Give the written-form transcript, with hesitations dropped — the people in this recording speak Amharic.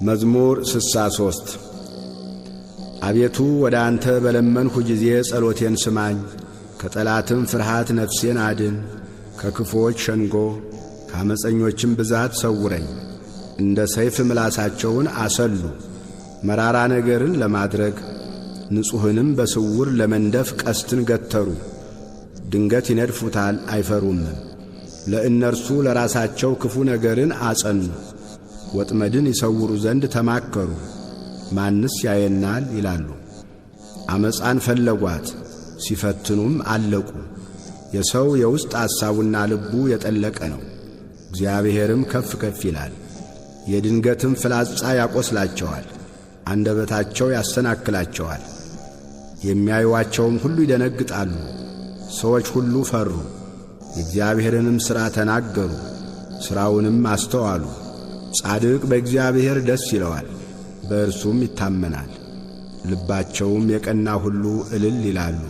መዝሙር 63። አቤቱ ወደ አንተ በለመንሁ ጊዜ ጸሎቴን ስማኝ፣ ከጠላትም ፍርሃት ነፍሴን አድን። ከክፉዎች ሸንጎ ከዓመፀኞችም ብዛት ሰውረኝ። እንደ ሰይፍ ምላሳቸውን አሰሉ፣ መራራ ነገርን ለማድረግ ንጹሕንም በስውር ለመንደፍ ቀስትን ገተሩ። ድንገት ይነድፉታል አይፈሩምም። ለእነርሱ ለራሳቸው ክፉ ነገርን አጸኑ፣ ወጥመድን ይሰውሩ ዘንድ ተማከሩ። ማንስ ያየናል ይላሉ። ዓመፃን ፈለጓት፣ ሲፈትኑም አለቁ። የሰው የውስጥ ሐሳቡና ልቡ የጠለቀ ነው፣ እግዚአብሔርም ከፍ ከፍ ይላል። የድንገትም ፍላጻ ያቈስላቸዋል፣ አንደበታቸው ያሰናክላቸዋል። የሚያዩዋቸውም ሁሉ ይደነግጣሉ። ሰዎች ሁሉ ፈሩ፣ የእግዚአብሔርንም ሥራ ተናገሩ፣ ሥራውንም አስተዋሉ። ጻድቅ በእግዚአብሔር ደስ ይለዋል፣ በእርሱም ይታመናል። ልባቸውም የቀና ሁሉ እልል ይላሉ።